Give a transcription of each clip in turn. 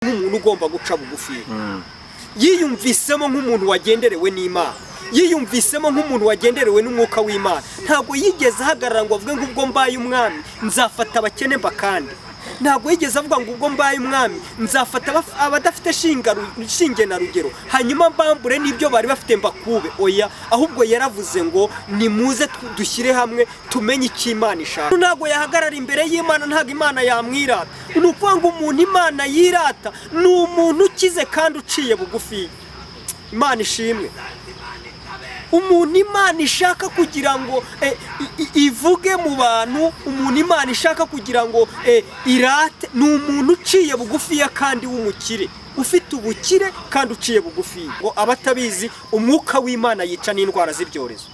Nk'umuntu ugomba guca bugufi, yiyumvisemo nk'umuntu wagenderewe n'Imana, yiyumvisemo nk'umuntu wagenderewe n'umwuka w'Imana. Ntabwo yigeze ahagarara ngo avuge ngo ubwo mbaye umwami nzafata abakene mbakande. Ntabwo yigeze avuga ngo ubwo mbaye umwami nzafata abadafite shinge na rugero, hanyuma mbambure n'ibyo bari bafite mbakube. Oya, ahubwo yaravuze ngo nimuze dushyire hamwe tumenye icyo Imana ishaka. Ntabwo yahagarara imbere y'Imana, ntabwo Imana yamwirata. Ni ukuvuga ngo umuntu Imana yirata ni umuntu ukize kandi uciye bugufi. Imana ishimwe. Umuntu Imana ishaka kugira ngo ivuge mu bantu, umuntu Imana ishaka kugira ngo irate, ni umuntu uciye bugufiya kandi w'umukire, ufite ubukire kandi uciye bugufiya. Ngo abatabizi, umwuka w'Imana yica n'indwara z'ibyorezo.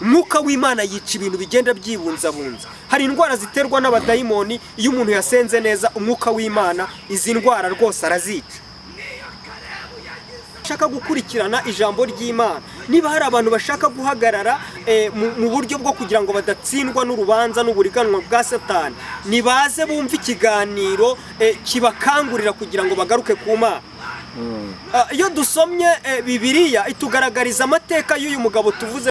Umwuka w'Imana yica ibintu bigenda byibunzabunza. Hari indwara ziterwa n'abadayimoni. Iyo umuntu yasenze neza, umwuka w'Imana izi ndwara rwose arazica. Bashaka gukurikirana ijambo ry'Imana, niba hari abantu bashaka guhagarara mu buryo bwo kugira ngo badatsindwa n'urubanza n'uburiganwa bwa Satani, nibaze bumve ikiganiro kibakangurira kugira ngo bagaruke ku Mana. Iyo dusomye Bibiliya, itugaragariza amateka y'uyu mugabo tuvuze.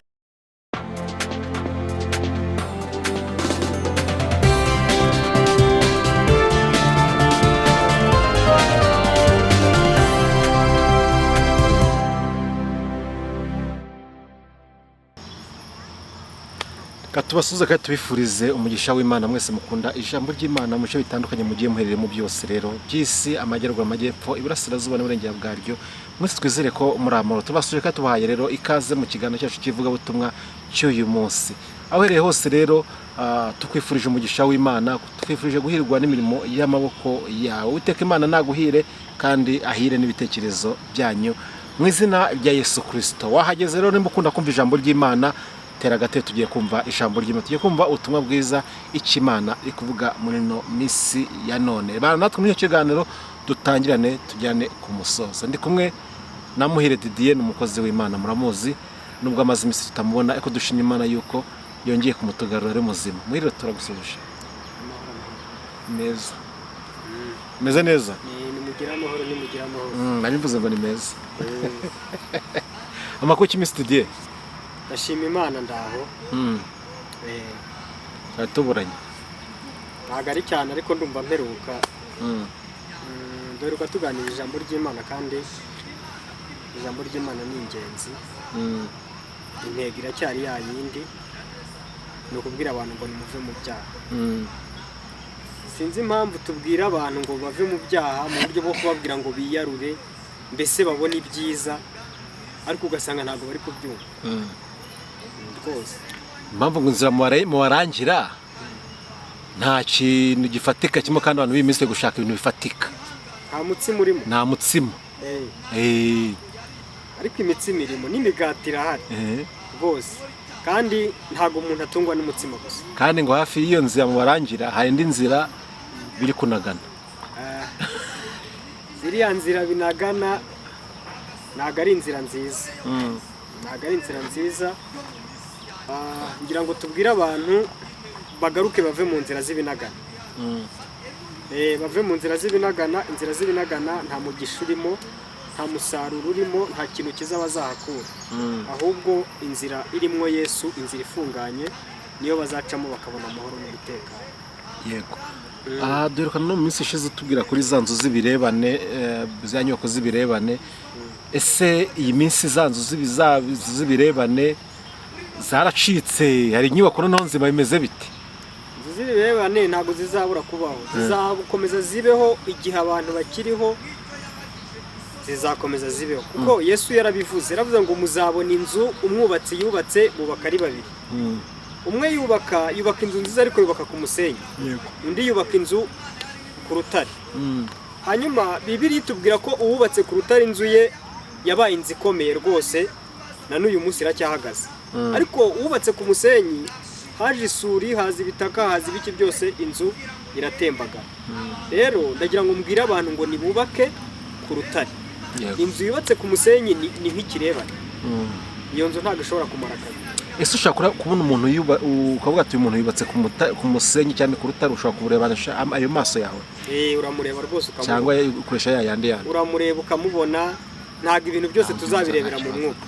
Reka tubasuhuze kandi tubifurize umugisha w'Imana mwese mukunda ijambo ry'Imana mu bice bitandukanye mugiye muherereyemo byose rero by'isi, amajyaruguru, amajyepfo, iburasirazuba n'uburengera bwaryo. Mwese twizere ko muri amahoro. Tubasuje kandi tubahaye rero ikaze mu kiganiro cyacu cy'ivugabutumwa cy'uyu munsi. Aho uherereye hose rero, tukwifurije umugisha w'Imana, tukwifurije guhirwa n'imirimo y'amaboko yawe. Uwiteka Imana naguhire kandi ahire n'ibitekerezo byanyu mu izina rya Yesu Kirisito. Wahageze rero, nimba ukunda kumva ijambo ry'Imana, tera agatebe, tugiye kumva ijambo ry'Imana, tugiye kumva ubutumwa bwiza, icyo Imana iri kuvuga muri ino minsi ya none. Bana natwe muri icyo kiganiro, dutangirane tujyane ku musozo. Ndi kumwe na Muhire Didier, ni umukozi w'Imana, muramuzi, nubwo amaze iminsi tutamubona, ariko dushimye Imana yuko yongeye kumutugarura ari muzima. Muhire, turagusuhuje. Neza, meze neza. Nimugire amahoro, nimugire amahoro. Nari mvuze ngo ni meza. Amakuru y'iminsi, Didier? Ndashima Imana, ndaho. Twari tuburanye. Ntabwo ari cyane, ariko ndumva mperuka. Duheruka tuganira ijambo ry'Imana, kandi ijambo ry'Imana ni ingenzi. Intego iracyari ya yindi, ni ukubwira abantu ngo nimuve mu byaha. Sinzi impamvu tubwira abantu ngo bave mu byaha mu buryo bwo kubabwira ngo biyarure, mbese babone ibyiza, ariko ugasanga ntabwo bari kubyumva rwose. Impamvu ngo inzira mubarangira nta kintu gifatika kimwe, kandi abantu b'iyi minsi bari gushaka ibintu bifatika. Nta mutsima urimo. Nta mutsima. Ariko imitsima irimo n'imigati irahari rwose, kandi ntabwo umuntu atungwa n'umutsima gusa. Kandi ngo hafi y'iyo nzira mubarangira hari indi nzira biri kunagana. Ziriya nzira binagana ntabwo ari inzira nziza, ntabwo ari inzira nziza. Ngira ngo tubwire abantu bagaruke bave mu nzira z'ibinagana. Bave mu nzira z'ibinagana. Inzira z'ibinagana nta mugisha urimo, nta musaruro urimo, nta kintu cyiza bazahakura. Ahubwo inzira irimwo Yesu, inzira ifunganye, niyo bazacamo bakabona amahoro n'umutekano. Yego. Aha duheruka no mu minsi ishize tubwira kuri za nzu z'ibirebane, za nyubako z'ibirebane. Ese iyi minsi za nzu z'ibirebane zaracitse? Hari inyubako noneho nzima? Bimeze bite? Inzu z'ibirebane ntabwo zizabura kubaho, zizakomeza zibeho igihe abantu bakiriho, zizakomeza zibeho, kuko Yesu yarabivuze. Yaravuze ngo muzabona inzu umwubatsi yubatse, bubaka ari babiri. Umwe yubaka inzu nziza, ariko yubaka ku musenyi. Undi yubaka inzu ku rutare. Hanyuma Bibiliya itubwira ko uwubatse ku rutare inzu ye yabaye inzu ikomeye rwose, na n'uyu munsi iracyahagaze. Ariko uwubatse ku musenyi, haje isuri, haza ibitaka, haza ibiki byose, inzu iratembagara. Rero ndagira ngo mbwire abantu ngo nibubake ku rutare. Inzu yubatse ku musenyi ni nk'ikirebane. Iyo nzu ntabwo ishobora kumara kabiri. Ese ushobora kubona umuntu ukavuga ati uyu muntu yubatse ku musenyi cyane ku rutare, ushobora kumurebanisha ayo maso yawe? Uramureba rwose ukamubona. Cyangwa ukoresha ya yandi yandi? Uramureba ukamubona. Ntabwo ibintu byose tuzabirebera mu mwuka,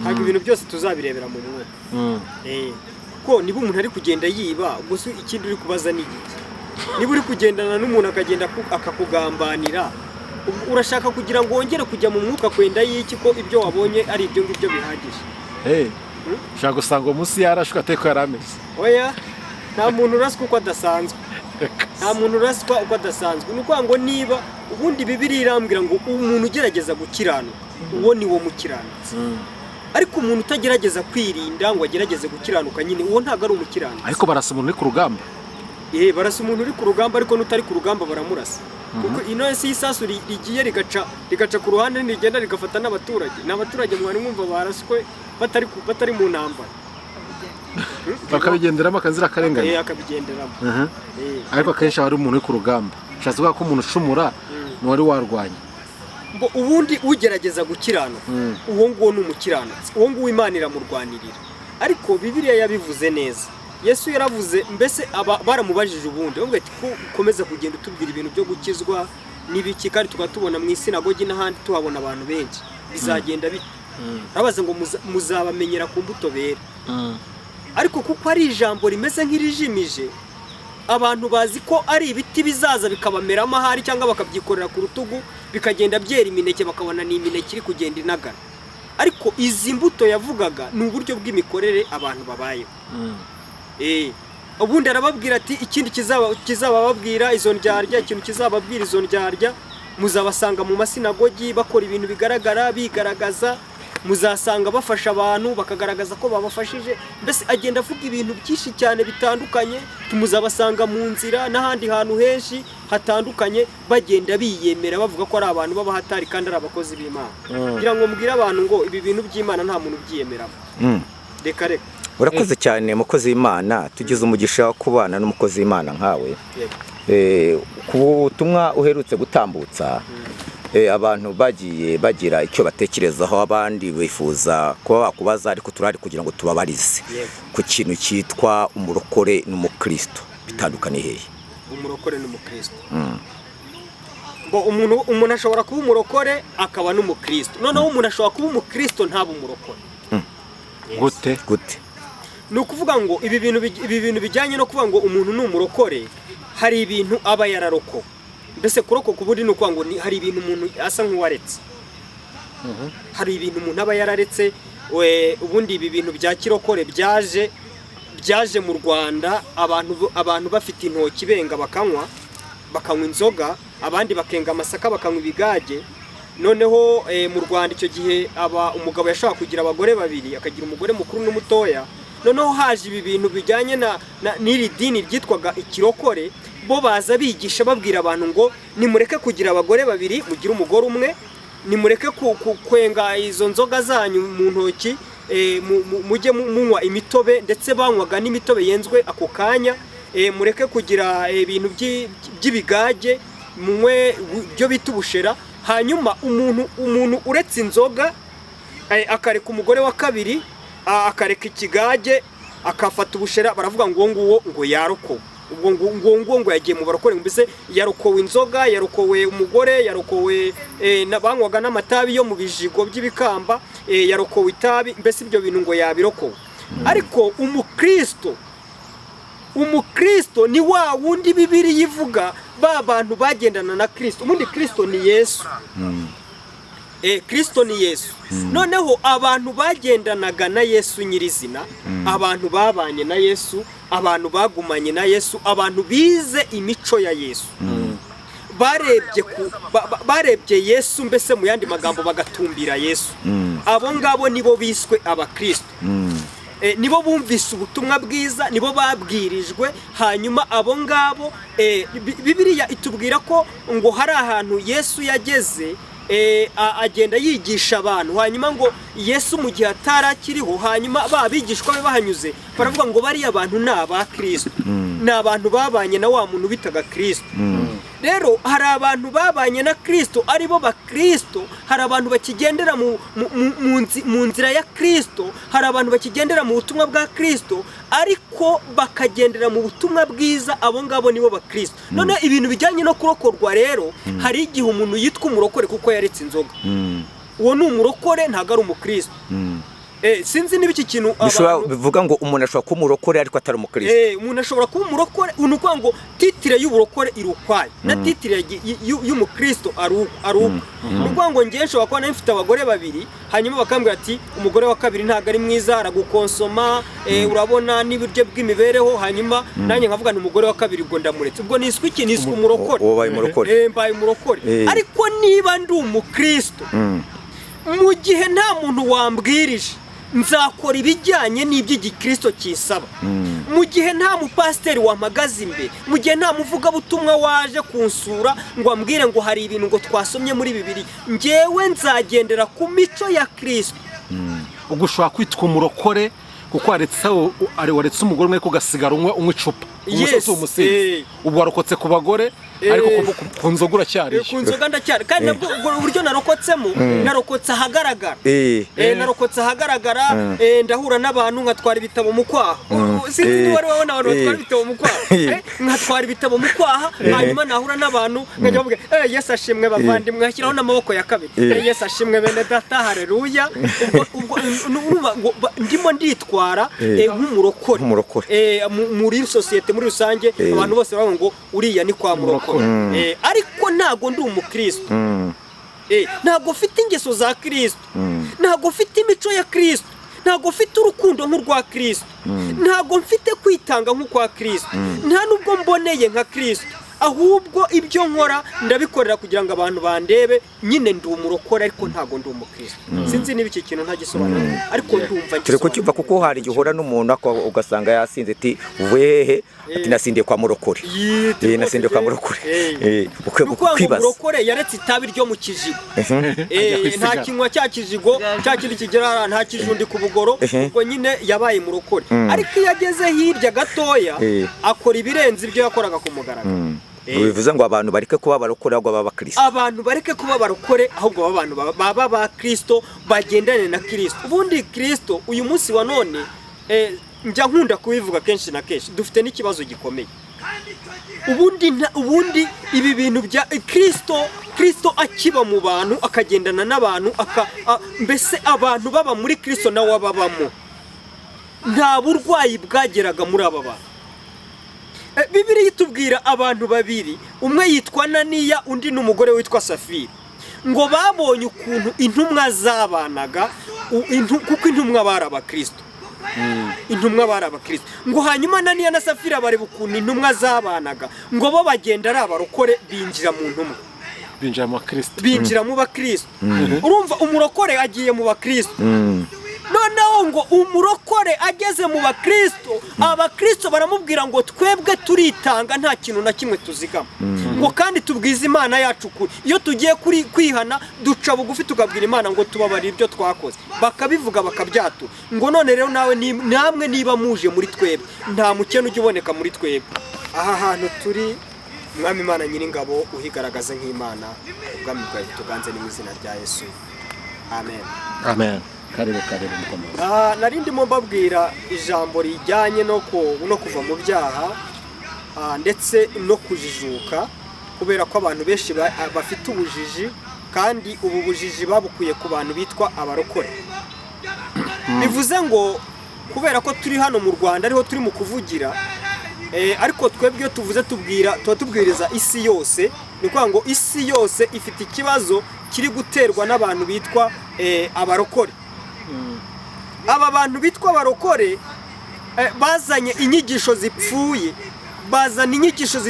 ntabwo ibintu byose tuzabirebera mu mwuka. Ko niba umuntu ari kugenda yiba gusa, ikindi uri kubaza ni igiki? Niba uri kugendana n'umuntu akagenda akakugambanira, urashaka kugira ngo wongere kujya mu mwuka kwenda y'iki, ko ibyo wabonye ari ibyo ngibyo bihagije? Ushobora gusanga uwo munsi yarashwe atari ko yari ameze. Oya, nta muntu uraswa uko adasanzwe, nta muntu uraswa uko adasanzwe. Ni ukuvuga ngo niba ubundi Bibiliya irambwira ngo umuntu ugerageza gukiranuka, uwo ni wo mukiranutsi, ariko umuntu utagerageza kwirinda ngo agerageze gukiranuka nyine, uwo ntabwo ari umukiranutsi. Ariko barasa umuntu uri ku rugamba. Barasa umuntu uri ku rugamba, ariko n'utari ku rugamba baramurasa, kuko ino si isasu rigiye rigaca ku ruhande, rigenda rigafata n'abaturage. Ni abaturage mwari mwumva baraswe batari mu ntambara? Bakabigenderamo akanzirakarengane. Akabigenderamo. Ariko akenshi haba hari umuntu uri ku rugamba, ushatse kuvuga ko umuntu ucumura ni uwari warwanye. Mbo ubundi ugerageza gukiranuka, uwo nguwo ni umukiranutsi, uwo nguwo Imana iramurwanirira. Ariko Bibiliya yabivuze neza, Yesu yaravuze, mbese aba baramubajije ubundi bavuga ati ko ukomeza kugenda utubwira ibintu byo gukizwa n'ibiki, kandi tukaba tubona mu isinagogi n'ahandi tuhabona abantu benshi, bizagenda bite? Arabaza ngo muzabamenyera ku mbuto bera. Ariko kuko ari ijambo rimeze nk'irijimije, abantu bazi ko ari ibiti bizaza bikabameramo ahari, cyangwa bakabyikorera ku rutugu bikagenda byera imineke, bakabona ni imineke iri kugenda inagana. Ariko izi mbuto yavugaga ni uburyo bw'imikorere abantu babayeho. Ubundi arababwira ati ikindi kizabababwira izo ndyarya, ikintu kizababwira izo ndyarya, muzabasanga mu masinagogi bakora ibintu bigaragara bigaragaza, muzasanga bafasha abantu bakagaragaza ko babafashije. Mbese agenda avuga ibintu byinshi cyane bitandukanye. Muzabasanga mu nzira n'ahandi hantu henshi hatandukanye bagenda biyemera, bavuga ko ari abantu b'abahatari kandi ari abakozi b'Imana. Kugira ngo mbwire abantu ngo ibi bintu by'Imana nta muntu ubyiyemeramo. Reka reka. Urakoze cyane, mukozi w'Imana. Tugize umugisha wo kubana n'umukozi w'Imana nkawe. Yego. Ku butumwa uherutse gutambutsa, abantu bagiye bagira icyo batekerezaho, abandi bifuza kuba bakubaza, ariko turahari kugira ngo tubabarize Yego. ku kintu cyitwa umurokore n'umukristo, bitandukaniye hehe? Umurokore n'umukristo, ngo umuntu ashobora kuba umurokore akaba n'umukristo. Noneho umuntu ashobora kuba umukristo ntabe umurokore. Gute? Gute? Ni ukuvuga ngo ibi bintu bijyanye no kuvuga ngo umuntu ni umurokore, hari ibintu aba yararokowe. Mbese kurokoka ubundi ni ukuvuga ngo hari ibintu umuntu asa nk'uwaretse, hari ibintu umuntu aba yararetse. Ubundi ibi bintu bya kirokore byaje mu Rwanda abantu bafite intoki, benga bakanywa inzoga, abandi bakenga amasaka, bakanywa ibigage. Noneho mu Rwanda icyo gihe aba umugabo yashobora kugira abagore babiri, akagira umugore mukuru n'umutoya. Noneho haje ibi bintu bijyanye n'iri dini ryitwaga ikirokore, bo baza bigisha babwira abantu ngo nimureke kugira abagore babiri, mugire umugore umwe, nimureke kwenga izo nzoga zanyu mu ntoki, mujye munywa imitobe, ndetse banywaga n'imitobe yenzwe ako kanya, mureke kugira ibintu by'ibigage, munywe ibyo bita ubushera. Hanyuma umuntu uretse inzoga, akareka umugore wa kabiri, akareka ikigage, akafata ubushera, baravuga ngo uwo nguwo ngo yarokowe. Ubwo ngo nguwo ngo yagiye mu barokore, mbese yarokowe inzoga, yarokowe umugore, yarokowe banywaga n'amatabi yo mu bijigo by'ibikamba, yarokowe itabi, mbese ibyo bintu ngo yabirokowe. Ariko umukristo ni wa wundi Bibiliya ivuga, ba bantu bagendana na Kristo. Ubundi Kristo ni Yesu. Kristo ni Yesu. Noneho abantu bagendanaga na Yesu nyirizina, abantu babanye na Yesu, abantu bagumanye na Yesu, abantu bize imico ya Yesu, barebye Yesu, mbese mu yandi magambo bagatumbira Yesu, abo ngabo nibo biswe abakristo. Nibo bumvise ubutumwa bwiza, nibo babwirijwe. Hanyuma abo ngabo, Bibiliya itubwira ko ngo hari ahantu Yesu yageze, agenda yigisha abantu. Hanyuma ngo Yesu mu gihe atari akiriho, hanyuma ba bigishwa be bahanyuze baravuga ngo bariya bantu ni aba Kristo, ni abantu babanye na wa muntu bitaga Kristo. Rero hari abantu babanye na Kristo ari bo bakristo, hari abantu bakigendera mu nzira ya Kristo, hari abantu bakigendera mu butumwa bwa Kristo, ariko bakagendera mu butumwa bwiza, abo ngabo nibo bakristo. None ibintu bijyanye no kurokorwa rero, hari igihe umuntu yitwa umurokore kuko yaretse inzoga. Uwo ni umurokore, ntabwo ari umukristo. Sinzi niba iki kintu Bishobora abantu- bivuga ngo umuntu ashobora kuba umurokore ariko atari umukristo. Umuntu ashobora kuba umurokore, ni ukuvuga ngo titre y'uburokore iri ukwayo na titre y'umukristo ari uko ari uko. Ni ukuvuga ngo ngewe nshobora kuba nari mfite abagore babiri, hanyuma bakambwira ati umugore wa kabiri ntabwo ari mwiza, aragukonsoma, urabona n'ibiryo bw'imibereho, hanyuma nanjye nkavuga ni umugore wa kabiri, ubwo ndamuretse, ubwo niswe iki? Niswe umurokore. Uwo wabaye umurokore. Mbaye umurokore. Ariko niba ndi umukristo, mu gihe nta muntu wambwirije, nzakora ibijyanye n'iby'igikristo kisaba. Mu gihe nta mupasiteri wampagaze imbere, mu gihe nta muvugabutumwa waje kunsura ngo ambwire ngo hari ibintu ngo twasomye muri Bibiri, ngewe nzagendera ku mico ya Kristo. Ubwo ushobora kwitwa umurokore kuko waretse umugore umwe ariko ugasigara unywa icupa. Yes, Umusozi umusinzi. Ubu warokotse ku bagore, ariko ku nzoga uracyariyo. Ku nzoga ndacyari, kandi nabwo ubwo buryo narokotsemo, narokotse ahagaragara. Narokotse ahagaragara, ndahura n'abantu nkatwara ibitabo mu kwaha. Sinzi niba wari wabona abantu batwara ibitabo mu kwaha. Nkatwara ibitabo mu kwaha, hanyuma nahura n'abantu nkajya bavuga "Yesu ashimwe bavandimwe", nkashyiraho n'amaboko ya kabiri. "Yesu ashimwe bene data, haleluya." Ubwo urumva ngo ndimo nditwara nk'umurokore. Nk'umurokore. Muri sosiyete muri rusange, abantu bose bavuga ngo uriya ni kwa murokore. Ariko ntago ndi umukristo. Ntabwo mfite ingeso za Kristo, ntabwo mfite imico ya Kristo, ntabwo mfite urukundo nk'urwa Kristo, ntabwo mfite kwitanga nk'ukwa Kristo, nta nubwo mboneye nka Kristo, ahubwo ibyo nkora ndabikorera kugira ngo abantu bandebe. Nyine ndi umurokore ariko ntabwo ndi umukristo. Sinzi niba iki kintu ntagisobanura, ariko ndumva Turi kucyumva, kuko hari igihe uhura n'umuntu ugasanga yasinze, ati uvuye hehe? Ati nasindiye kwa murokore. Yite Eh, nasindiye kwa rwose. murokore. Ni ukuvuga ngo ukwibaza. umurokore yaretse itabi ryo mu kijigo. Ajya Nta kwisigara. kinywa cya kijigo cya kindi kigera hariya, nta kijundi ku bugoro. Ubwo nyine yabaye murokore, ariko iyo ageze hirya gatoya akora ibirenze ibyo yakoraga ku mugaragaro. Bivuze ngo abantu bareke kuba abarokore ahubwo baba abakristo. Abantu bareke kuba abarokore ahubwo baba abantu baba ba Kristo, bagendane na Kristo. Ubundi Kristo uyu munsi wa none, njya nkunda kubivuga kenshi na kenshi, dufite n'ikibazo gikomeye. Ubundi ibi bintu bya Kristo, Kristo akiba mu bantu, akagendana n'abantu, mbese abantu baba muri Kristo nawe ababamo, nta burwayi bwageraga muri aba bantu. Bibiliya itubwira abantu babiri, umwe yitwa Ananiya, undi ni umugore witwa Safira, ngo babonye ukuntu intumwa zabanaga, kuko intumwa bari abakristo, intumwa bari abakristo. Ngo hanyuma Ananiya na Safira bareba ukuntu intumwa zabanaga, ngo bo bagenda ari abarokore, binjira mu ntumwa. Binjira mu bakristo. Binjira mu bakristo. Urumva umurokore agiye mu bakristo. Noneho ngo umurokore ageze mu bakristo, abakristo baramubwira ngo twebwe turitanga, nta kintu na kimwe tuzigama, ngo kandi tubwize Imana yacu ukuri, iyo tugiye kuri kwihana duca bugufi tukabwira Imana ngo tubabarire ibyo twakoze, bakabivuga bakabyatura. Ngo none rero nawe namwe niba muje muri twebwe, nta mukene ujya uboneka muri twebwe. Aha hantu turi, Mwami Imana Nyiringabo, uhigaragaze nk'Imana, ubwami bwawe tuganze, ni mu izina rya Yesu, amen. Amen. Karibu, karibu mukomeze. Nari ndimo mbabwira ijambo rijyanye no kuva mu byaha, ndetse no kujijuka, kubera ko abantu benshi bafite ubujiji, kandi ubu bujiji babukuye ku bantu bitwa abarokore. Bivuze ngo kubera ko turi hano mu Rwanda ariho turi mu kuvugira, ariko twebwe iyo tuvuze tubwira, tuba tubwiriza isi yose. Ni ukuvuga ngo isi yose ifite ikibazo kiri guterwa n'abantu bitwa abarokore. Aba bantu bitwa abarokore bazanye inyigisho zipfuye, bazana inyigisho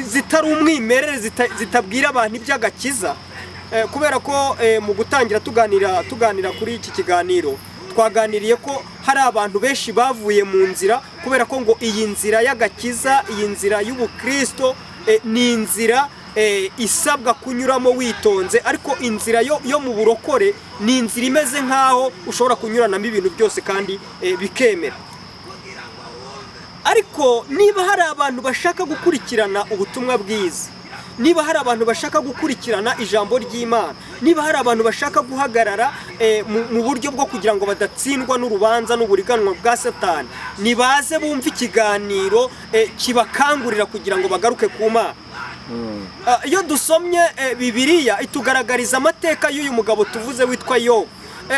zitari umwimerere, zitabwira abantu iby'agakiza. Kubera ko mu gutangira tuganira kuri iki kiganiro, twaganiriye ko hari abantu benshi bavuye mu nzira, kubera ko ngo iyi nzira y'agakiza, iyi nzira y'ubukristo, ni inzira isabwa kunyuramo witonze, ariko inzira yo mu burokore ni inzira imeze nk'aho ushobora kunyuranamo ibintu byose kandi bikemera. Ariko niba hari abantu bashaka gukurikirana ubutumwa bwiza Niba hari abantu bashaka gukurikirana ijambo ry'Imana, niba hari abantu bashaka guhagarara mu buryo bwo kugira ngo badatsindwa n'urubanza n'uburiganwa bwa Satani, nibaze bumve ikiganiro kibakangurira kugira ngo bagaruke ku Mana. Iyo dusomye Bibiliya itugaragariza amateka y'uyu mugabo tuvuze witwa Yobu.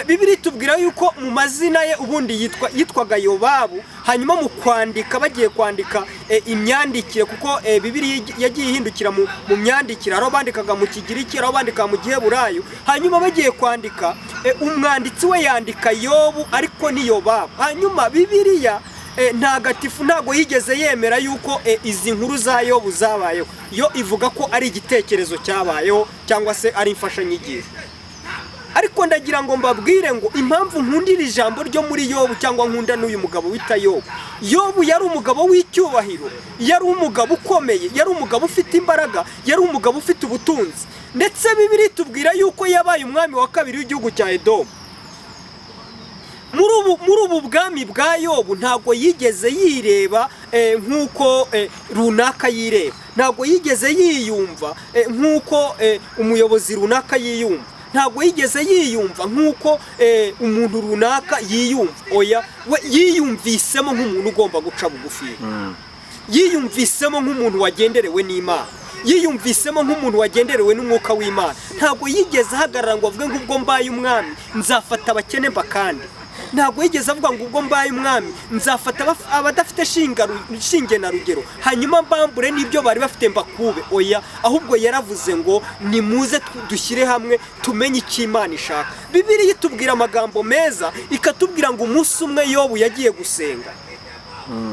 Bibiliya itubwira yuko mu mazina ye ubundi yitwaga Yobabu. Hanyuma mu kwandika, bagiye kwandika imyandikire, kuko Bibiliya yagiye ihindukira mu myandikire, hari aho bandikaga mu Kigiriki, hari aho bandikaga mu Giheburayo. Hanyuma bagiye kwandika, umwanditsi we yandika Yobu ariko ni Yobabu. Hanyuma Bibiliya ntagatifu ntabwo yigeze yemera yuko izi nkuru za Yobu zabayeho. Yo ivuga ko ari igitekerezo cyabayeho cyangwa se ari imfashanyigisho. Ariko ndagira ngo mbabwire ngo impamvu nkundira ijambo ryo muri Yobu, cyangwa nkunda n'uyu mugabo wita Yobu. Yobu yari umugabo w'icyubahiro, yari umugabo ukomeye, yari umugabo ufite imbaraga, yari umugabo ufite ubutunzi. Ndetse Bibiliya itubwira yuko yabaye umwami wa kabiri w'igihugu cya Edomu. Muri ubu bwami bwa Yobu ntabwo yigeze yireba nk'uko runaka yireba, ntabwo yigeze yiyumva nk'uko umuyobozi runaka yiyumva, ntabwo yigeze yiyumva nk'uko umuntu runaka yiyumva. Oya, we yiyumvisemo nk'umuntu ugomba guca bugufi, yiyumvisemo nk'umuntu wagenderewe n'Imana, yiyumvisemo nk'umuntu wagenderewe n'umwuka w'Imana. Ntabwo yigeze ahagarara ngo avuge ngo ubwo mbaye umwami nzafata abakene mbakande. Ntabwo yigeze avuga ngo ubwo mbaye umwami nzafata abadafite shinge na rugero, hanyuma mbambure n'ibyo bari bafite mbakube. Oya, ahubwo yaravuze ngo nimuze dushyire hamwe tumenye icyo Imana ishaka. Bibiliya itubwira amagambo meza, ikatubwira ngo umunsi umwe Yobu yagiye gusenga,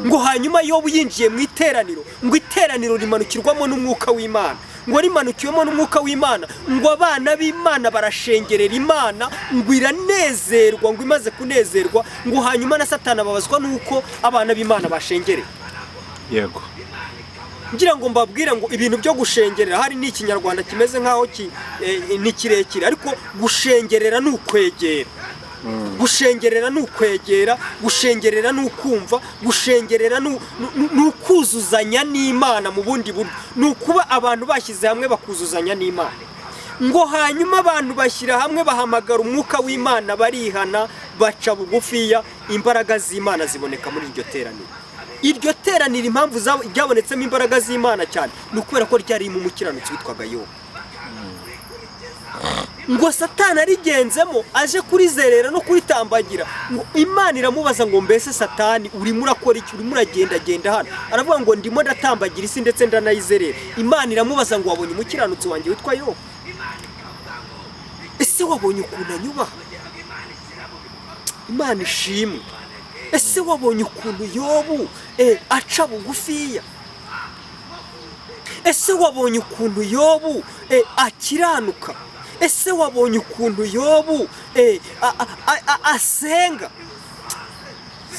ngo hanyuma Yobu yinjiye mu iteraniro, ngo iteraniro rimanukirwamo n'umwuka w'Imana, ngo rimanukiwemo n'umwuka w'Imana, ngo abana b'Imana barashengerera Imana, ngo iranezerwa, ngo imaze kunezerwa, ngo hanyuma na Satani ababazwa n'uko abana b'Imana bashengereye. Ngira ngo mbabwire ngo ibintu byo gushengerera, hari n'ikinyarwanda kimeze nk'aho ni kirekire, ariko gushengerera ni ukwegera, gushengerera ni ukwegera, gushengerera ni ukumva, gushengerera ni ukuzuzanya n'Imana mu bundi buryo, ni ukuba abantu bashyize hamwe bakuzuzanya n'Imana. Ngo hanyuma abantu bashyira hamwe, bahamagara umwuka w'Imana, barihana, baca bugufiya, imbaraga z'Imana ziboneka muri iryo teraniro. Iryo teraniro, impamvu ryabonetsemo imbaraga z'Imana cyane, ni ukubera ko ryarimo umukiranutsi witwaga Yobu. Ngo Satani arigenzemo aje kurizerera no kuritambagira, ngo Imana iramubaza ngo mbese Satani, urimo urakora iki? Urimo uragendagenda hano? Aravuga ngo ndimo ndatambagira isi ndetse ndanayizerera. Imana iramubaza ngo wabonye umukiranutsi wanjye witwa Yobu? Ese wabonye ukuntu anyubaha? Imana ishimwe. Ese wabonye ukuntu Yobu aca bugufiya? Ese wabonye ukuntu Yobu akiranuka? Ese wabonye ukuntu Yobu asenga?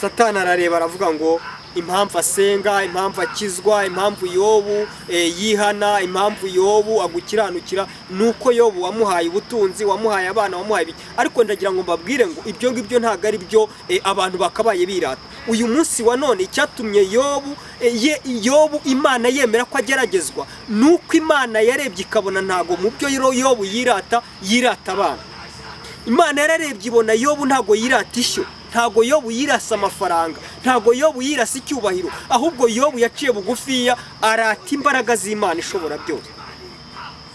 Satani arareba aravuga ngo impamvu asenga, impamvu akizwa, impamvu Yobu yihana, impamvu Yobu agukiranukira, ni uko Yobu wamuhaye ubutunzi, wamuhaye abana, wamuhaye ibiki. Ariko ndagira ngo mbabwire ngo ibyo ngibyo ntabwo ari byo abantu bakabaye birata uyu munsi wa none. Icyatumye Yobu Imana yemera ko ageragezwa, ni uko Imana yarebye ikabona ntabwo mu byo Yobu yirata, yirata abana. Imana yararebye ibona Yobu ntabwo yirata ishyo, ntabwo Yobu yirasa amafaranga, ntabwo Yobu yirasa icyubahiro, ahubwo Yobu yaciye bugufiya, arata imbaraga z'Imana ishobora byose.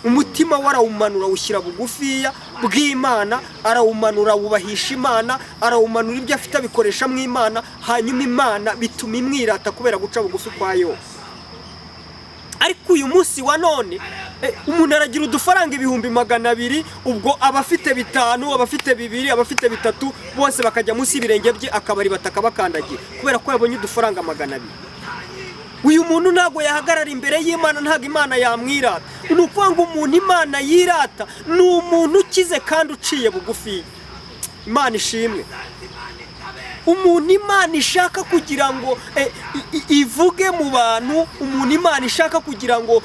Umutima we arawumanura, awushyira bugufiya bw'Imana, arawumanura, wubahisha Imana, arawumanura, ibyo afite abikoresha mu Imana. Hanyuma Imana bituma imwirata kubera guca bugufi kwa Yobu. Ariko uyu munsi wa none umuntu aragira udufaranga 200,000, ubwo abafite 5, abafite 2, abafite 3, bose bakajya munsi y'ibirenge bye, akabari bataka bakandagira kubera ko yabonye udufaranga 200. Uyu muntu ntabwo yahagarara imbere y'Imana, ntabwo Imana yamwirata. Ni ukuvuga ngo umuntu Imana yirata ni umuntu ukize kandi uciye bugufi. Imana ishimwe. Umuntu Imana ishaka kugira ngo ivuge mu bantu, umuntu Imana ishaka kugira ngo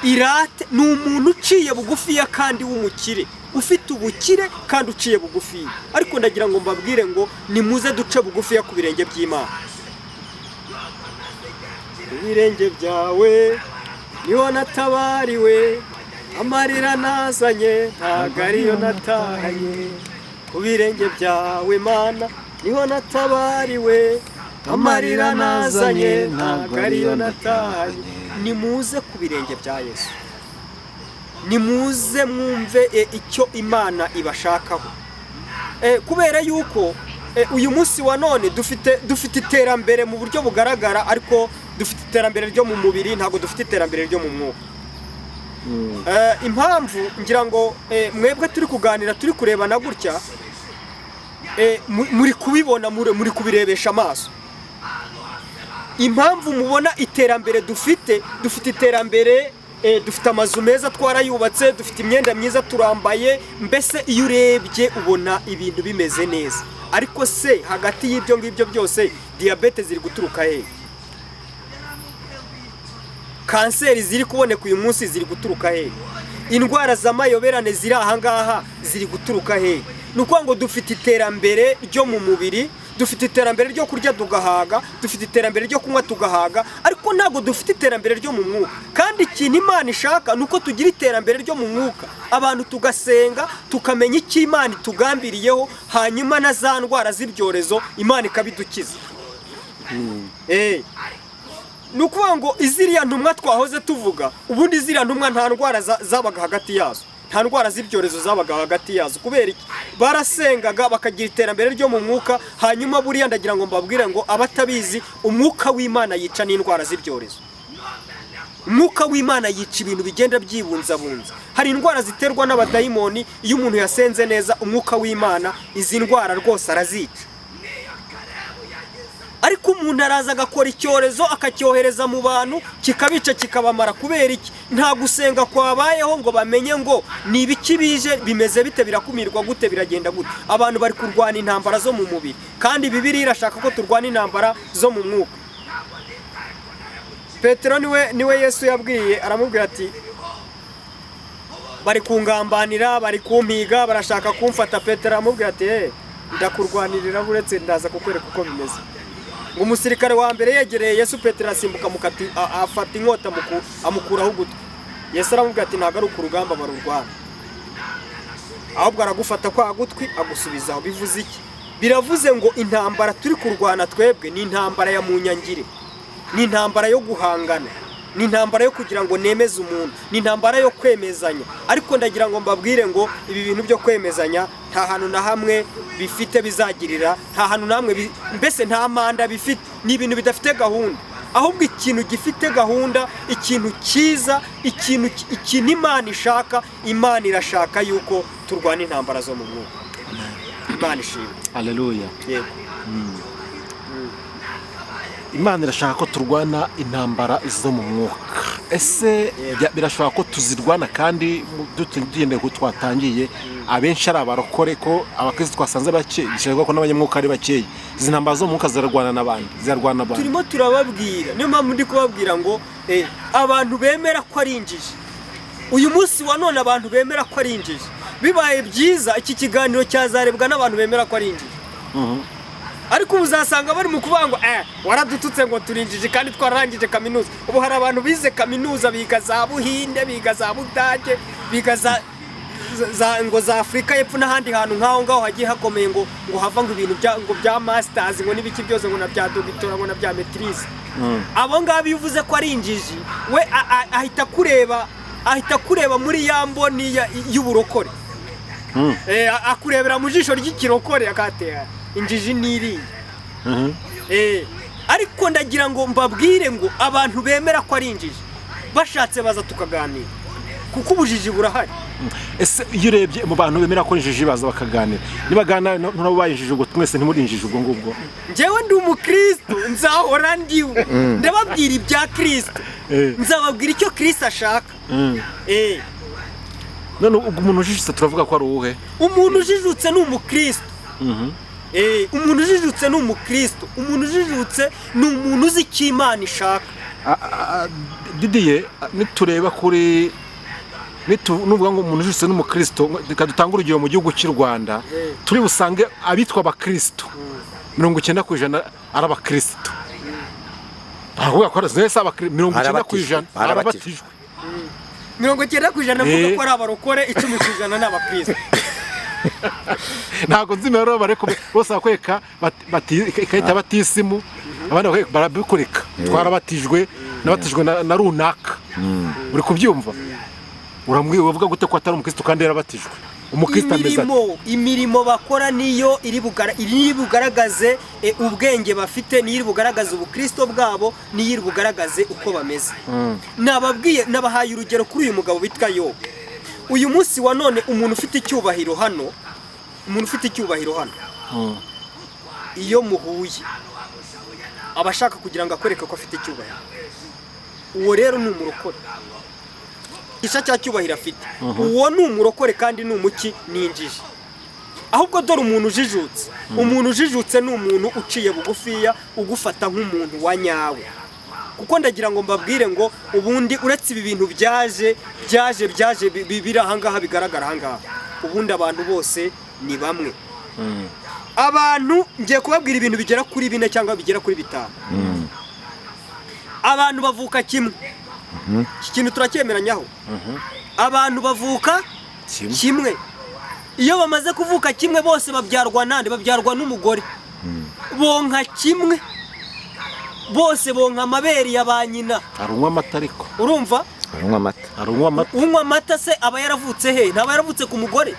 irate, ni umuntu uciye bugufiya kandi w'umukire, ufite ubukire kandi uciye bugufiya. Ariko ndagira ngo mbabwire ngo nimuze duce bugufiya ku birenge by'Imana. Ku birenge byawe Niho natabariwe, amarira nazanye ntago ariyo natahanye. Ku birenge byawe Mana niho natabariwe, amarira nazanye ntago ariyo natahanye. Nimuze ku birenge bya Yesu, nimuze mwumve icyo Imana ibashakaho. Kubera yuko uyu munsi wa none dufite iterambere mu buryo bugaragara, ariko dufite iterambere ryo mu mubiri, ntabwo dufite iterambere ryo mu mwuka. Impamvu ngira ngo mwebwe turi kuganira, turi kurebana gutya, muri kubibona, muri kubirebesha amaso. Impamvu mubona iterambere dufite, dufite iterambere, dufite amazu meza twarayubatse, dufite imyenda myiza turambaye, mbese iyo urebye ubona ibintu bimeze neza. Ariko se hagati y'ibyo ngibyo byose, diyabete ziri guturuka hehe? Kanseri ziri kuboneka uyu munsi ziri guturuka hehe? Indwara z'amayoberane ziri ahangaha ziri guturuka hehe? Ni ukuvuga ngo dufite iterambere ryo mu mubiri, dufite iterambere ryo kurya tugahaga, dufite iterambere ryo kunywa tugahaga, ariko ntabwo dufite iterambere ryo mu mwuka. Kandi ikintu Imana ishaka ni uko tugira iterambere ryo mu mwuka, abantu tugasenga, tukamenya icyo Imana itugambiriyeho, hanyuma na za ndwara z'ibyorezo Imana ikabidukiza. Ni ukuvuga ngo iziriya ntumwa twahoze tuvuga, ubundi ziriya ntumwa nta ndwara zabaga hagati yazo, nta ndwara z'ibyorezo zabaga hagati yazo. Kubera iki? Barasengaga, bakagira iterambere ryo mu mwuka. Hanyuma buriya ndagira ngo mbabwire ngo abatabizi, umwuka w'Imana yica n'indwara z'ibyorezo. Umwuka w'Imana yica ibintu bigenda byibunzabunza. Hari indwara ziterwa n'abadayimoni, iyo umuntu yasenze neza, umwuka w'Imana izi ndwara rwose arazica. Ariko umuntu araza agakora icyorezo, akacyohereza mu bantu, kikabica, kikabamara. Kubera iki? Nta gusenga kwabayeho ngo bamenye ngo ni ibiki bije, bimeze bite, birakumirwa gute, biragenda gute. Abantu bari kurwana intambara zo mu mubiri, kandi Bibiliya irashaka ko turwana intambara zo mu mwuka. Petero niwe Yesu yabwiye, aramubwira ati: "Bari kungambanira, bari kumpiga, barashaka kumfata." Petero aramubwira ati: "Eh, ndakurwanirira, uretse ndaza kukwereka uko bimeze." Ngo umusirikare wa mbere yegereye Yesu, Petero asimbuka mukati, afata inkota amukuraho ugutwi. Yesu aramubwira ati: "Ntabwo ari uku urugamba barurwana, ahubwo aragufata kwa gutwi agusubizaho." Bivuze iki? Biravuze ngo intambara turi kurwana twebwe ni intambara ya munyangire, ni intambara yo guhangana, ni intambara yo kugira ngo nemeze umuntu, ni intambara yo kwemezanya. Ariko ndagira ngo mbabwire ngo ibi bintu byo kwemezanya nta hantu na hamwe bifite bizagirira, nta hantu na hamwe mbese nta manda bifite, ni ibintu bidafite gahunda. Ahubwo ikintu gifite gahunda, ikintu cyiza, ikintu Imana ishaka, Imana irashaka yuko turwana intambara zo mu mwuka. Imana ishimwe. Aleluya. Yego. Imana irashaka ko turwana intambara zo mu mwuka. Ese birashoboka ko tuzirwana kandi tugendeye ku twatangiye, abenshi ari abarokore, ko abakristo twasanze bake, bishoboka ko n'abanyamwuka ari bakeya? Izi ntambara zo mu mwuka zirarwana n'abandi, zirarwana n'abandi? Turimo turababwira, niyo mpamvu ndi kubabwira ngo abantu bemera ko ari injiji uyu munsi wa none, abantu bemera ko ari injiji, bibaye byiza iki kiganiro cyazarebwa n'abantu bemera ko ari injiji. Ariko ubu uzasanga bari mu kuvuga ngo waradututse ngo turi injiji kandi twararangije kaminuza. Ubu hari abantu bize kaminuza, biga za Buhinde, biga za Budage, biga za ngo za Afurika y'Epfo n'ahandi hantu nk'aho ngaho hagiye hakomeye, ngo hava ngo ibintu bya ngo bya masters, ngo n'ibiki byose, ngo na bya doctorat, ngo na bya maîtrise. Abo ngabo iyo uvuze ko ari injiji, we ahita akureba muri ya mboni y'uburokore. Akurebera mu jisho ry'ikirokore, akatera injiji n'iriya. Ariko ndagira ngo mbabwire ngo abantu bemera ko ari injiji, bashatse baza tukaganira, kuko ubujiji burahari. Ese iyo urebye mu bantu bemera ko injiji, baza bakaganira, nibaganira nabo baye injiji, ubwo mwese ntimuri injiji ubwo ngubwo? Njyewe ndi umukristo, nzahora ndiwe, ndababwira ibya Kristo. Nzababwira icyo Kristo ashaka. None ubwo umuntu ujijutse turavuga ko ari uwuhe? Umuntu ujijutse ni umukristo. Umuntu ujijutse ni umukristo. Umuntu ujijutse ni umuntu uzi icyo Imana ishaka. Didiye, nitureba kuri nuvuga ngo umuntu ujijutse n'umukristo, reka dutange urugero mu gihugu cy'u Rwanda, turi busange abitwa abakristo 90% ari abakristo. Ntabwo ko ari wese 90%. Barabatijwe. Arabatijwe. 90% avuga Eh. ko ari abarokore, 10% ni abakristo. Ntabwo nzi imibare bari bose bakwereka ikarita ya batisimu, abandi bakwereka barabikureka, twarabatijwe, nabatijwe na runaka. Uri kubyumva? Uramubwira, uvuga gute ko atari umukristo kandi yarabatijwe? Umukristo ameze ate? Imirimo bakora niyo iri bugaragaze ubwenge bafite, niyo iri bugaragaze ubukristo bwabo, niyo iri bugaragaze uko bameze. Nababwiye, nabahaye urugero kuri uyu mugabo witwa Yobu. Uyu munsi wa none umuntu ufite icyubahiro hano, umuntu ufite icyubahiro hano, iyo muhuye aba ashaka kugira ngo akwereke ko afite icyubahiro. Uwo rero ni umurokore. Isha cya cyubahiro afite, uwo ni umurokore kandi ni umuki? Ni injiji. Ahubwo dore umuntu ujijutse, umuntu ujijutse ni umuntu uciye bugufiya, ugufata nk'umuntu wa nyawe. Kuko ndagira ngo mbabwire ngo ubundi uretse ibi bintu byaje biri ahangaha, bigaragara ahangaha, ubundi abantu bose ni bamwe. Abantu, ngiye kubabwira ibintu bigera kuri bine cyangwa bigera kuri bitanu. Abantu bavuka kimwe, iki kintu turacyemeranyaho. Abantu bavuka Kimwe. kimwe. Iyo bamaze kuvuka kimwe, bose babyarwa nande? Babyarwa n'umugore. Bonka kimwe, bose bonka amabere ya ba nyina. Arunywa amata ariko. Urumva? Unywa amata. Arunywa amata. Unywa amata se aba yaravutse he? Ntaba yaravutse ku mugore?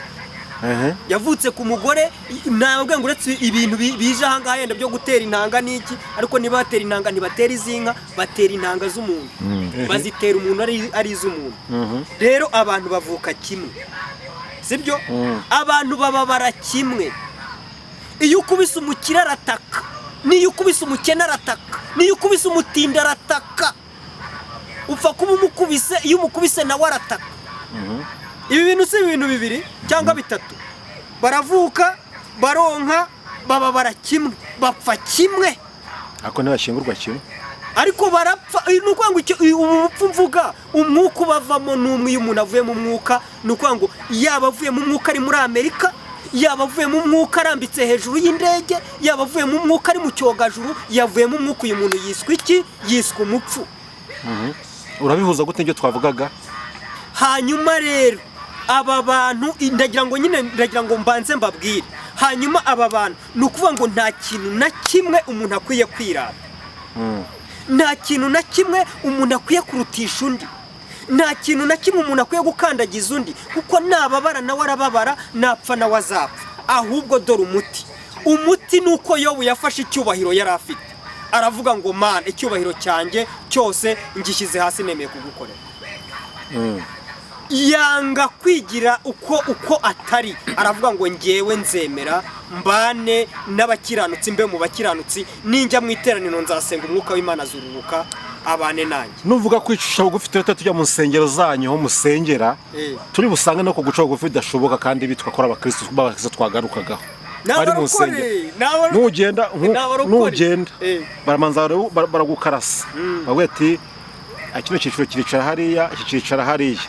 Ehe. Yavutse ku mugore. Ntabwo ngo uretse ibintu bije ahangaha yenda byo gutera intanga n'iki, ariko niba batera intanga ntibatera iz'inka, batera intanga z'umuntu, bazitera umuntu ari iz'umuntu. Rero abantu bavuka kimwe, sibyo? Abantu bababara kimwe. Iyo ukubise umukire arataka, n'iyo ukubise umukene arataka, n'iyo ukubise umutindi arataka. Upfa kuba umukubise, iyo umukubise nawe arataka. Ibi bintu si ibintu bibiri cyangwa bitatu. Baravuka, baronka, bababara kimwe, bapfa kimwe. Ariko ntibashyingurwa kimwe. Ariko barapfa. Ni ukuvuga ngo ubu bupfu mvuga, umwuka ubavamo ni umwe. Iyo umuntu avuye mu mwuka, ni ukuvuga ngo yaba avuye mu mwuka ari muri Amerika, yaba avuye mu mwuka arambitse hejuru y'indege, yaba avuye mu mwuka ari mu cyogajuru, yavuye mu mwuka, uyu muntu yiswe iki? Yiswe umupfu. Urabihuza gute n'ibyo twavugaga? Hanyuma rero aba bantu, ndagira ngo nyine, ndagira ngo mbanze mbabwire. Hanyuma aba bantu, ni ukuvuga ngo nta kintu na kimwe umuntu akwiye kwirata, nta kintu na kimwe umuntu akwiye kurutisha undi, nta kintu na kimwe umuntu akwiye gukandagiza undi, kuko nababara nawe arababara, napfa nawe azapfa. Ahubwo dore umuti. Umuti ni uko Yobu yafashe icyubahiro yari afite, aravuga ngo: "Mana, icyubahiro cyanjye cyose ngishyize hasi, nemeye kugukorera." Yanga kwigira uko atari, aravuga ngo: "Ngewe nzemera mbane n'abakiranutsi, mbe mu bakiranutsi. Ninjya mu iteraniro nzasenga, umwuka w'Imana azururuka abane nanjye." Nuvuga kwicisha bugufi, tuhita tujya mu nsengero zanyu aho musengera. Turi busange no kuguca bugufi bidashoboka, kandi bitwa ko ari abakristo b'abakristo twagarukagaho Ni bari mu abarokore, nsengero. Nugenda ni abarokore. Nugenda baramanza baragukarasa, bavuga ati: "Ah, kino cyiciro kiricara hariya, iki kiricara hariya."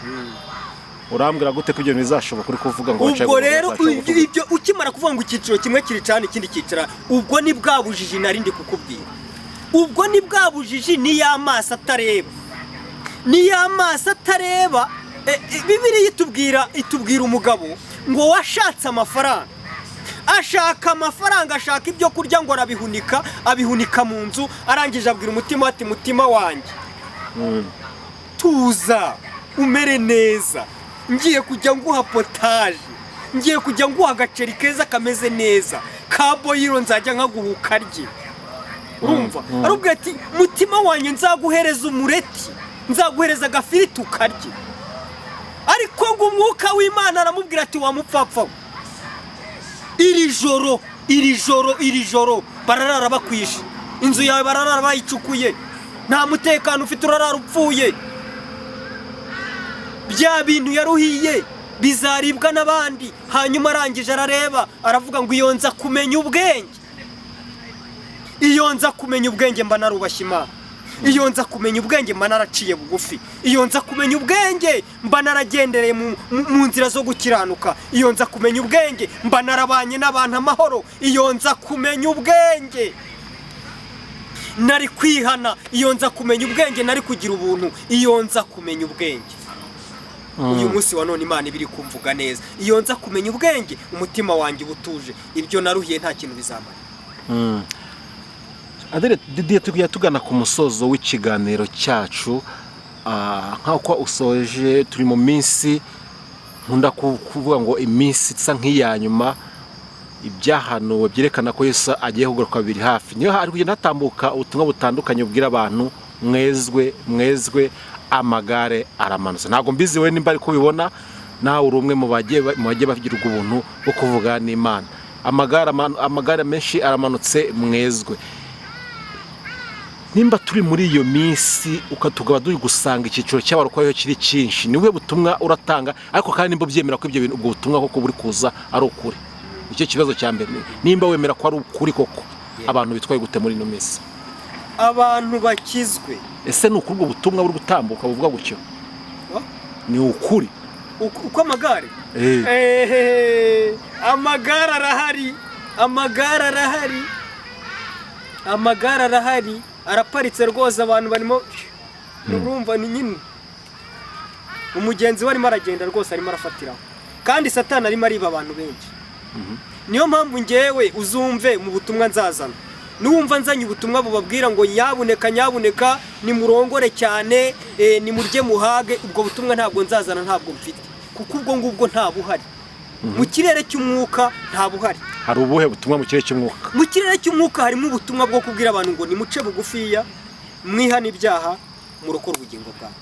Urambwira gute ko ibyo bintu bizashoboka uri kuvuga ngo bace Ubwo bugufi, rero bace bugufi? Ibyo ukimara kuvuga ngo icyiciro kimwe kiricara ikindi kicara, ubwo ni bwa bujiji nari ndi kukubwira. Ubwo ni bwa bujiji, ni ya maso atareba, ni ya maso atareba. Bibiliya itubwira umugabo ngo washatse amafaranga, ashaka amafaranga, ashaka ibyo kurya, ngo arabihunika, abihunika mu nzu. Arangije abwira umutima ati: "Mutima wanjye, tuza umere neza, ngiye kujya nguha potaje, ngiye kujya nguha agaceri keza kameze neza ka boyiro, nzajya nkaguha ukarye." Urumva, arubwira ati: "Mutima wanjye, nzaguhereza umureti, nzaguhereza agafiriti ukarye." Ariko ngo umwuka w'Imana aramubwira ati: "Wa mupfapfa we, iri joro, iri joro, iri joro bararara bakwishe, inzu yawe bararara bayicukuye, nta mutekano ufite, urarara upfuye. Bya bintu yaruhiye bizaribwa n'abandi." Hanyuma arangije arareba, aravuga ngo: "Iyo nza kumenya ubwenge, iyo nza kumenya ubwenge mba narubashye Imana, iyo nza kumenya ubwenge mba naraciye bugufi, iyo nza kumenya ubwenge mba naragendereye mu nzira zo gukiranuka, iyo nza kumenya ubwenge mba narabanye n'abantu amahoro, iyo nza kumenya ubwenge nari kwihana, iyo nza kumenya ubwenge nari kugira ubuntu, iyo nza kumenya ubwenge." Uyu munsi wa none Imana iba iri kumvuga neza. Iyo nza kumenya ubwenge, umutima wanjye uba utuje, ibyo naruhiye nta kintu bizamara. Adere Didier, tugiye tugana ku musozo w'ikiganiro cyacu. Nk'uko usoje, turi mu minsi nkunda kuvuga ngo iminsi isa nk'iya nyuma, ibyahanuwe byerekana ko Yesu agiye kugaruka biri hafi. Niyo hari kugenda hatambuka ubutumwa butandukanye bubwira abantu: "Mwezwe, mwezwe, amagare aramanutse." Ntabwo mbizi we nimba ari kubibona nawe, uri umwe mu bagiye bagirwa ubuntu bwo kuvuga n'Imana. Amagare menshi aramanutse, mwezwe. Nimba turi muri iyo minsi, tukaba turi gusanga icyiciro cy'abarokore kiri cyinshi, ni ubuhe butumwa uratanga? Ariko kandi nimba ubyemera ko ibyo bintu, ubwo butumwa koko buri kuza ari ukuri, nicyo kibazo cya mbere. Nimba wemera ko ari ukuri koko, abantu bitwaye gute muri ino minsi? Abantu bakizwe. Ese ni ukuri ubwo butumwa buri gutambuka buvuga gutyo? Wa? Ni ukuri? Uko amagare Eh. Ehehe, amagare arahari, amagare arahari, amagare arahari, araparitse rwose. Abantu barimo, urumva ni nyine umugenzi we arimo aragenda rwose, arimo arafatiraho, kandi Satani arimo ariba abantu benshi. Niyo mpamvu ngewe uzumve mu butumwa nzazana, nuwumva nzanye ubutumwa bubabwira ngo nyabuneka, nyabuneka nimurongore cyane, nimurye muhage, ubwo butumwa ntabwo nzazana, ntabwo mfite, kuko ubwo ngubwo nta buhari mu kirere cy'umwuka, nta buhari. Hari ubuhe butumwa mu kirere cy'umwuka? Mu kirere cy'umwuka harimo ubutumwa bwo kubwira abantu ngo nimuce bugufiya, mwihane ibyaha, murokore ubugingo bwawe.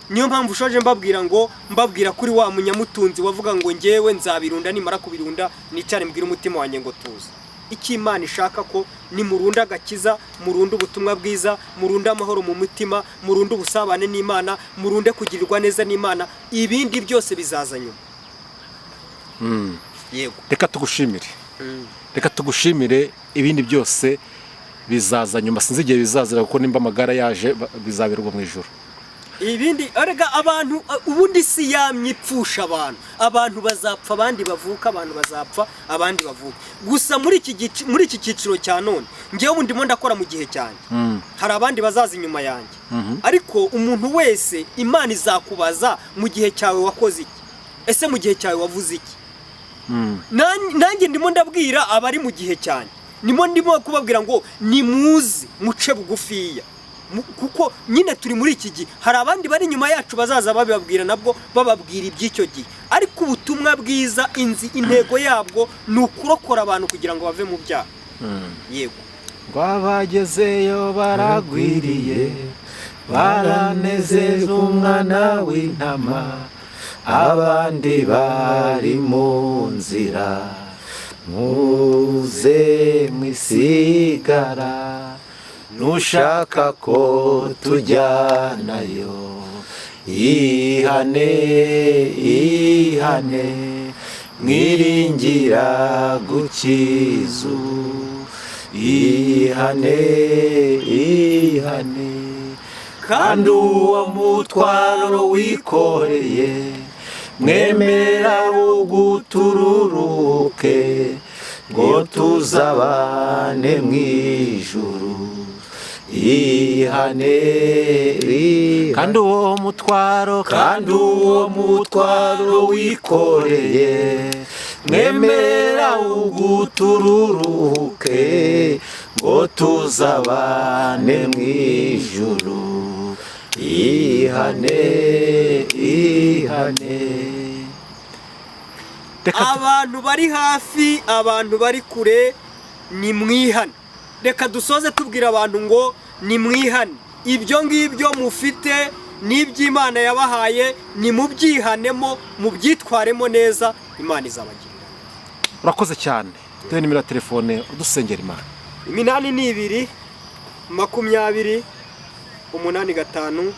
Niyo mpamvu ushoje mbabwira ngo, mbabwira kuri wa munyamutunzi wavuga ngo: "Ngewe nzabirunda, nimara kubirunda nicare mbwire umutima wanjye ngo tuze." Icyo Imana ishaka ko nimurunda agakiza, murunde ubutumwa bwiza, murunde amahoro mu mutima, murunde ubusabane n'Imana, murunde kugirirwa neza n'Imana, ibindi byose bizaza nyuma. Yego. Reka tugushimire, reka tugushimire. Ibindi byose bizaza nyuma, sinzi igihe bizazira, kuko nimba amagara yaje bizaberwa mu ijoro. Ibindi erega abantu, ubundi si yamye ipfusha abantu. Abantu bazapfa, abandi bavuka, abantu bazapfa, abandi bavuka. Gusa muri iki cyiciro cya none, ngewe ubu ndimo ndakora mu gihe cyanjye, hari abandi bazaza inyuma yanjye. Ariko umuntu wese Imana izakubaza: mu gihe cyawe wakoze iki? Ese mu gihe cyawe wavuze iki? Nanjye ndimo ndabwira abari mu gihe cyanjye, ndimo kubabwira ngo nimuze muce bugufiya. Kuko nyine turi muri iki gihe, hari abandi bari inyuma yacu bazaza babibabwira, nabwo bababwira iby'icyo gihe. Ariko ubutumwa bwiza, inzi intego yabwo ni ukurokora abantu kugira ngo bave mu byaha. Yego. Ngo abagezeyo baragwiriye, baranezeza umwana w'intama, abandi bari mu nzira, muze mwisigara. Nushaka ko tujyanayo, ihane, ihane, mwiringira gukiza ubu. Ihane, ihane, kandi uwo mutwaro wikoreye mwemera ugutururuke, ngo tuzabane mu ijuru. Ihane, kandi uwo mutwaro, kandi uwo mutwaro wikoreye mwemera ugutururuke, ngo tuzabane mu ijuru. Ihane, ihane. Reka Abantu bari hafi, abantu bari kure, ni mwihane. Reka dusoze tubwira abantu ngo ni mwihane. Ibyo ngibyo mufite n'iby'Imana yabahaye, ni mubyihanemo, mubyitwaremo neza, Imana izabagirira. Urakoze cyane. Duhe nimero ya telefone, udusengera Imana. 82 20 85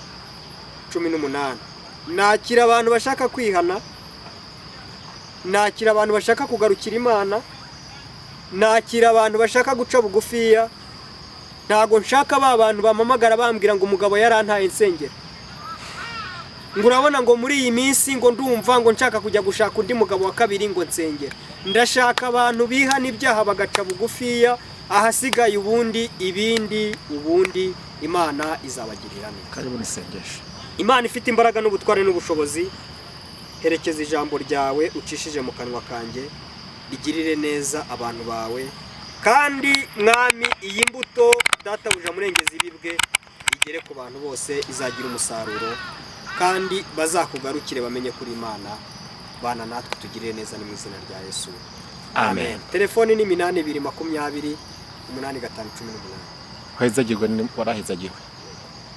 18. Nakira abantu bashaka kwihana, nakira abantu bashaka kugarukira Imana, nakira abantu bashaka guca bugufiya. Ntabwo nshaka ba bantu bampamagara bambwira ngo umugabo yarantaye insengero, ngo urabona ngo muri iyi minsi ngo ndumva ngo nshaka kujya gushaka undi mugabo wa kabiri, ngo nsengera. Ndashaka abantu bihana ibyaha, bagaca bugufiya, ahasigaye ubundi ibindi ubundi Imana izabagirira neza. Karibu n'isengesho. Imana ifite imbaraga n'ubutware n'ubushobozi, herekeza ijambo ryawe ucishije mu kanwa kanjye, rigirire neza abantu bawe. Kandi Mwami, iyi mbuto databuja murengezi ibibwe igere ku bantu bose, izagira umusaruro, kandi bazakugarukire bamenye kuri Imana. Bana natwe, tugirire neza, ni mu izina rya Yesu. Amen. Telefoni ni 82 20 85 18. Wahezagirwe, warahezagiwe.